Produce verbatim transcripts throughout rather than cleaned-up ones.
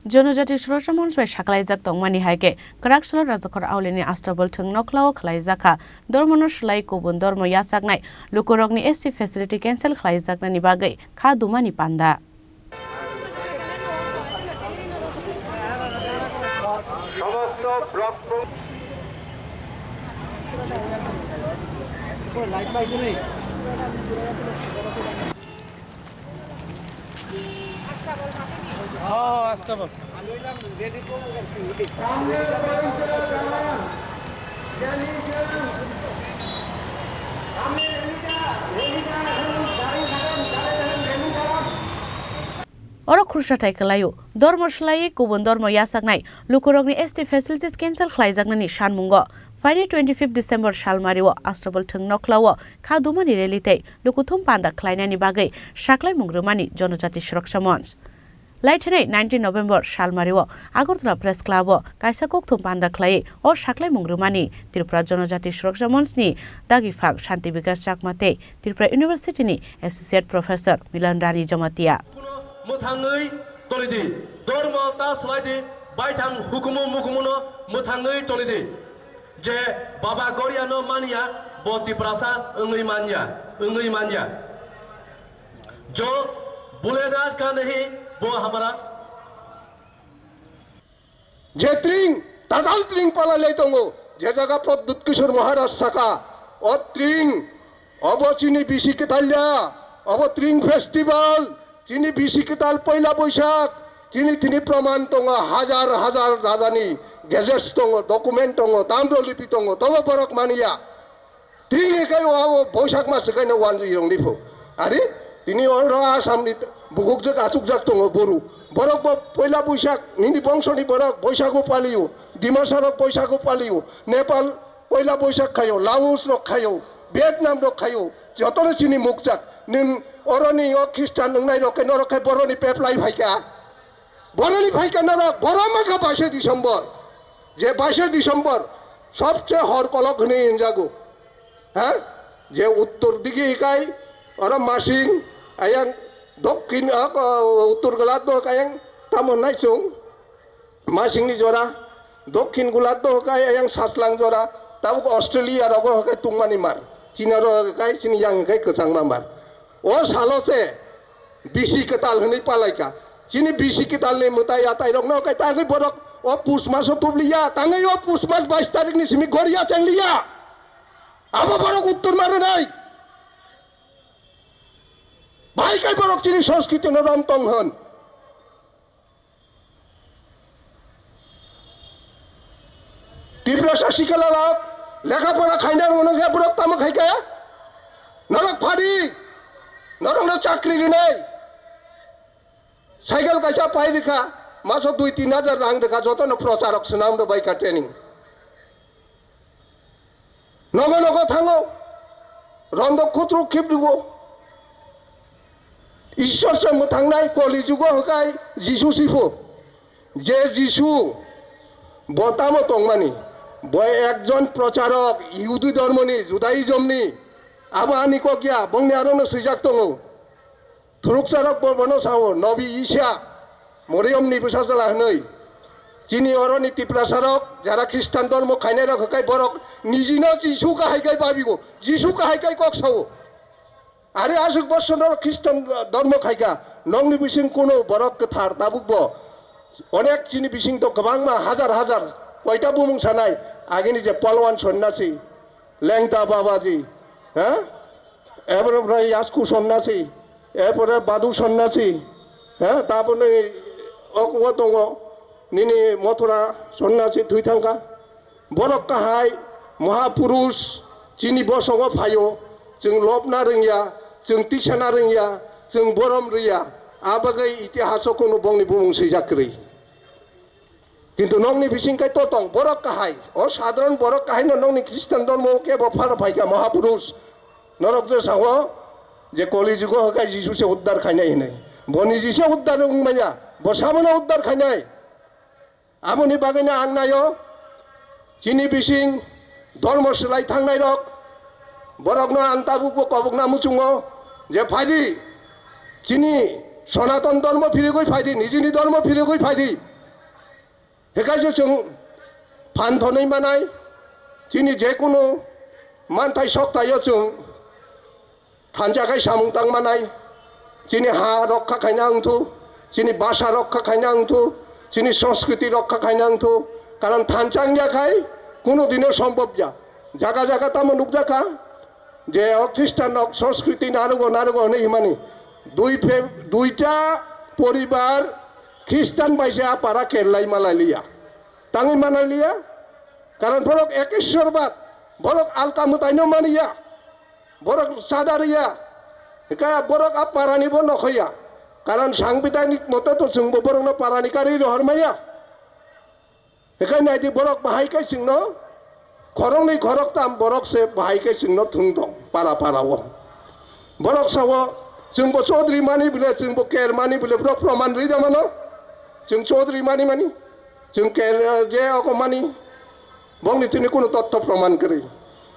Jonojati Suraksha Monch bai sakhlaijak tongmani hai khe, kwrak salo Rajakhor Aulini Astabal thwng nokhlao khlaijakha, dormono swlai kubun dormo yachaknai lukurokni S T facility cancel khlaijaknani bagwi kha dumani panda. সমস্ত block Oro khursa thai kwlaio, dormo swlaiwi kubun dormo yachaknai lukurokni S T facilities cancel khlaijaknani sanmungo. Phainai twenty fifth December salmario Astabal thwng nokhlao kha dumani rally tei lukuthum panda khlainani bagwi saklaimung rwmani Jonojati Suraksha Monch. Laithanai nineteen November salmario Agartala Press Club o kaisa kokthum panda khlaiwi o saklaimung rwmani Tripura Jonojati Suraksha Monch ni dagiphang Shanti Bikas Chakma tei Tripura University ni Associate Professor Milan Rani Jamatia. Mwthangwi tolidi, dormo ta swlaidi, baithang hukumu mukumuno mwthangwi tolidi. Je Baba Goriano manya, bo Tiprasa wngwi manya, wngwi manya. Jo bulena ka nahi, bo hamara. Je tring, tadal tring palalai tongo, je jaga Pradyut Kishore Maharaj saka, o tring, obo chini bisi kwtalya, obo tring festival, chini bisi kwtal poila Boisak, chini thini proman tongo, hajar hajar rajani gazettes tongo, document tongo, tamrolipi tongo, tobo borok maniya. Tini kai o, o Boisak mas kai no wanjwi rong ni pho. Ari, tini oro Assam ni bukuk jak achuk jak tongo boru. Borok bo poila Boisak, nini bongso ni borok Boisago palio, Dimasa rok Boisago palio, Nepal poila Boisak khaio, Laos rok khaio, Vietnam rok khaio, joto no chini mukjak. Ning oro ni o Christian wngnai rok khe norok khe borok ni peplai phaika. Borok ni phaika norok, borok ma kha baisa December. Je baisa December, sobse hor kolok hwnwi hinjago. Ha? Je uttor digi hikai, oro Masing, ayang dokkin, ah, ko-, uttor golat do ayang tamo naisung. Masing ni jora, dokkin golat do hikai ayang saslang jora, tabuk Australia rogo hikai tungmani mar. China ro hikai, chini yang hikai kwchangma mar. O salo se bisi kwtal hwnwi palaika. Chini bisi kwtal ni mwtai atai rokno hikai tangwi borok o pus maso tubliya, tangwi o pus mas bais tarik ni simi goriya chengliya. Abo borok uttor ma rwnai. Bai kai borok chini sanskriti no rom tong hwn. Tiprasa sikala rok lekha pora khaina rok no khe borok tamo khai kaya? Norok phadi, norok no chakri rinai. Cycle kaisa pai rikha, maso dui tin hajar rang rikha, joto no procharok swnam rw bai kha training. Nogo nogo thango, rondok khutruk khibdigo. Ishwar se mwthangnai koli jugo hwkai Jisu sipho. Je Jisu bo tamo tongmani, bo ekjon procharok Yihudi dhormoni, Judaism ni. Abo ani kok ya, bongni aro no swijak tongo. Thurukcharok bo bono sao, Nobi Isa, Moriyom ni bwsa chwla hwnwi. Chini oroni Tiprasarok, jara Khristan dormo khainairok hwkai borok nijino Jisu kahai kai babigo, Jisu kahai kai kok sao. Are aswk bosor norok Khristan dormo khaika, nokni bising kuno borok kwthar tabukbo. Onek chini bising to kwbangma hajar hajar, koita bumung sanai, agini je Palwan Sonnasi, Lengta Babaji, ha? Erpore Yasku Sonnasi, erpore Badu Sonnasi, ha? Taboni ok-, o tongo, nini Mothura Sonnasi thwi thangkha. Borok kahai, Mahapurush, chini bosongo phaio, chwng lobna rwngya, chwng tisana rwngya, chwng borom rwya, a bagwi itihaso kuno bongni bumung swijak kwrwi. Kintu nokni bising kai to tong borok kahai, o sadharon borok kahai no nokni Khristan dormo kebo phano phaikha Mahapurush. Norok je sao je Koli jugo hwkai Jisu se uddar khainai hinwi. Bo niji se uddar wngmaya, bo sabono uddar khainai. Aboni bagwino ang naio, chini bising dormo swlai thangnairok, borokno ang tabukbo kobokna muchungo je phaidi, chini Sonaton dormo phirigwi phaidi, nijini dormo phirigwi phaidi. Hwnkhe je chwng phan thonwi manai, chini je kunu manthai soktaio chwng thansa khai samung tang manai, chini ha rokha khaina wngthu, chini bhasha rokha khaina wngthu, chini sanskriti rokha khaina wngthu, karon thansa wngya khai kunu dino sombhob ya. Jaga jaga tamo nukjakha, je o Khristan rok sanskriti narugo, narugo hwnwi himani. Dui phe-, duita poribar Khristan bai se a para kerlai malai liya. Tangwi manai liya. Karon borok ekeshwarbad, borok alka mwtaino maniya. Borok sadariya. Hika borok a parani bo nokhoya. Karon sangbidanik mote to chwngbo borokno parani karwi rohor maya. Hwnkhe naidi borok bahai khe chwngno khoroknwi khoroktam borok se bahai khe chwngno thwng tong para para o. Borok sao chwngbo Chaudhary mani bile, chwngbo Ker mani bile, borok proman rwi da mano. Chwng Chaudhary mani mani, chwng Ker, eh, je oko mani, bongni thini kunu totto proman kwrwi.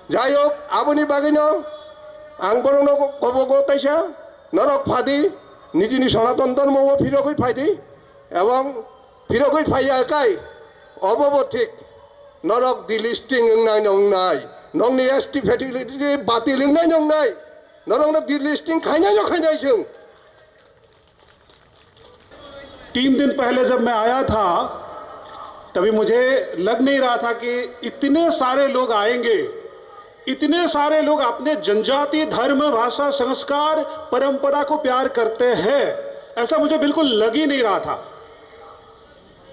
Jai hok, aboni bagwino ang borokno kobogo taisa, norok phadi, nijini Sanatan Dhormo o phirogwi phaidi, ebong phirogwi phaiya kai, obo bo thik. Norok delisting wngnai no wngnai, nokni S T facility batil wngnai no wngnai, norokno delisting khainai no khainai chwng. तीन दिन पहले जब मैं आया था, तभी मुझे लग नहीं रहा था कि इतने सारे लोग आएंगे, इतने सारे लोग अपने जनजाति, धर्म, भाषा, संस्कार, परंपरा को प्यार करते हैं, ऐसा मुझे बिल्कुल लग ही नहीं रहा था।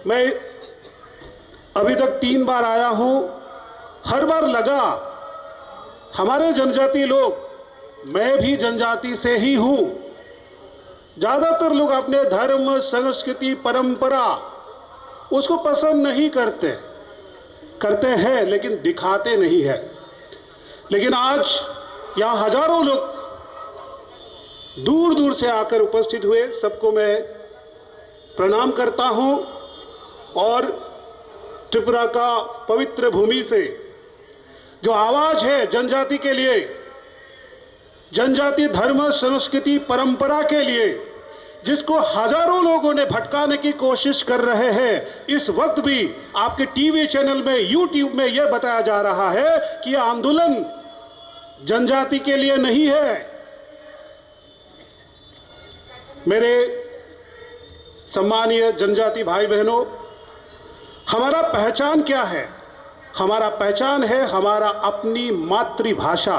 मैं अभी तक तीन बार आया हूँ, हर बार लगा, हमारे जनजाति लोग, मैं भी जनजाति से ही हूँ, ज्यादातर लोग अपने धर्म, संस्कृति, परंपरा उसको पसंद नहीं करते, करते हैं लेकिन दिखाते नहीं है। लेकिन आज यहाँ हजारों लोग दूर दूर से आकर उपस्थित हुए, सबको मैं प्रणाम करता हूँ। और त्रिपुरा का पवित्र भूमि से जो आवाज है जनजाति के लिए, जनजाति धर्म, संस्कृति, परंपरा के लिए, जिसको हजारों लोगों ने भटकाने की कोशिश कर रहे हैं, इस वक्त भी आपके टीवी चैनल में, YouTube में यह बताया जा रहा है कि यह आंदोलन जनजाति के लिए नहीं है। मेरे सम्मानीय जनजाति भाई बहनों, हमारा पहचान क्या है? हमारा पहचान है हमारा अपनी मातृभाषा,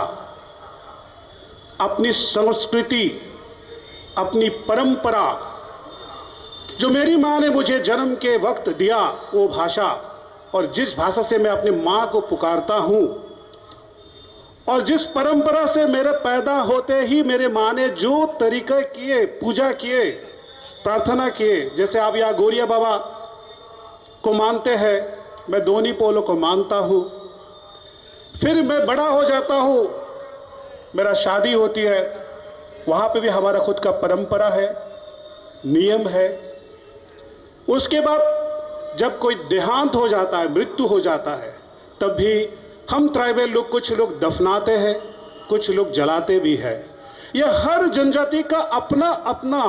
अपनी संस्कृति, अपनी परंपरा। जो मेरी माँ ने मुझे जन्म के वक्त दिया, वो भाषा, और जिस भाषा से मैं अपनी माँ को पुकारता हूँ, और जिस परंपरा से मेरे पैदा होते ही मेरे माँ ने जो तरीके किए, पूजा किए, प्रार्थना किए, जैसे आप यहाँ गोरिया बाबा को मानते हैं, मैं दोनी पोलो को मानता हूँ। फिर मैं बड़ा हो जाता हूँ, मेरा शादी होती है, वहाँ पे भी हमारा खुद का परंपरा है, नियम है। उसके बाद जब कोई देहांत हो जाता है, मृत्यु हो जाता है, तब भी हम ट्राइबल लोग, कुछ लोग दफनाते हैं, कुछ लोग जलाते भी हैं। यह हर जनजाति का अपना अपना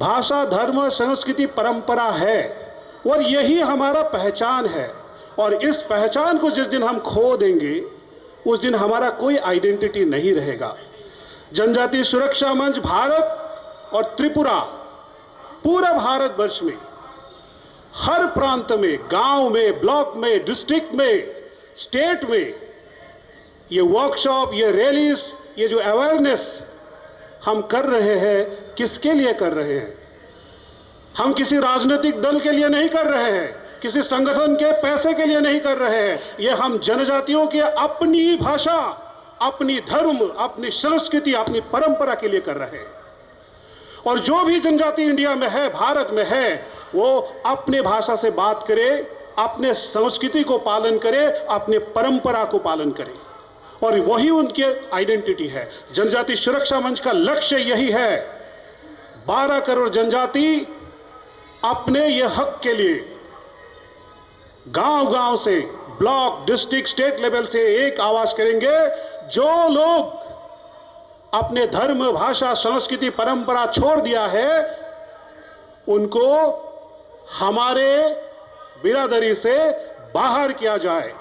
भाषा, धर्म, संस्कृति, परंपरा है और यही हमारा पहचान है। और इस पहचान को जिस दिन हम खो देंगे, उस दिन हमारा कोई आइडेंटिटी नहीं रहेगा। जनजाति सुरक्षा मंच भारत और त्रिपुरा, पूरा भारतवर्ष में हर प्रांत में, गांव में, ब्लॉक में, डिस्ट्रिक्ट में, स्टेट में ये वर्कशॉप, ये रैलीज, ये जो अवेयरनेस हम कर रहे हैं, किसके लिए कर रहे हैं? हम किसी राजनीतिक दल के लिए नहीं कर रहे हैं, किसी संगठन के पैसे के लिए नहीं कर रहे हैं। ये हम जनजातियों की अपनी भाषा, अपनी धर्म, अपनी संस्कृति, अपनी परंपरा के लिए कर रहे हैं। और जो भी जनजाति इंडिया में है, भारत में है, वो अपने भाषा से बात करे, अपने संस्कृति को पालन करे, अपने परंपरा को पालन करे, और वही उनके आइडेंटिटी है। जनजाति सुरक्षा मंच का लक्ष्य यही है, बारह करोड़ जनजाति अपने ये हक के लिए गांव-गांव से, ब्लॉक, डिस्ट्रिक्ट, स्टेट लेवल से एक आवाज करेंगे। जो लोग अपने धर्म, भाषा, संस्कृति, परंपरा छोड़ दिया है, उनको हमारे बिरादरी से बाहर किया जाए।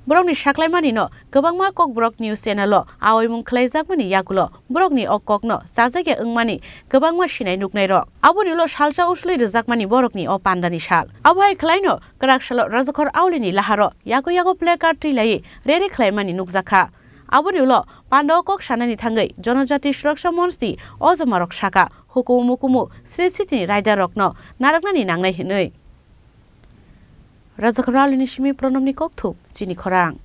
Borokni saklaimani no kwbangma Kokborok news channel o aoimung khwlaijakmani yagulo borokni o kokno chajakya wngmani kwbangma sinai nuknairok. Aboni ulo salsa uslui rwjakmani borokni o pandani sal. Abohai khwlaino kwrak salo Rajakhor Aulini laharo yago yago placard twilaiwi rally khwlaimani nukjakha. Aboni ulo panda o kok sanani thangwi Jonojati Suraksha Monchni ojomarok sakha hukumu mukumu sri sitini raidarokno narwknani nangnai hwnwi. Rajakhor Aulini simi Pranobni kokthum chini khorang.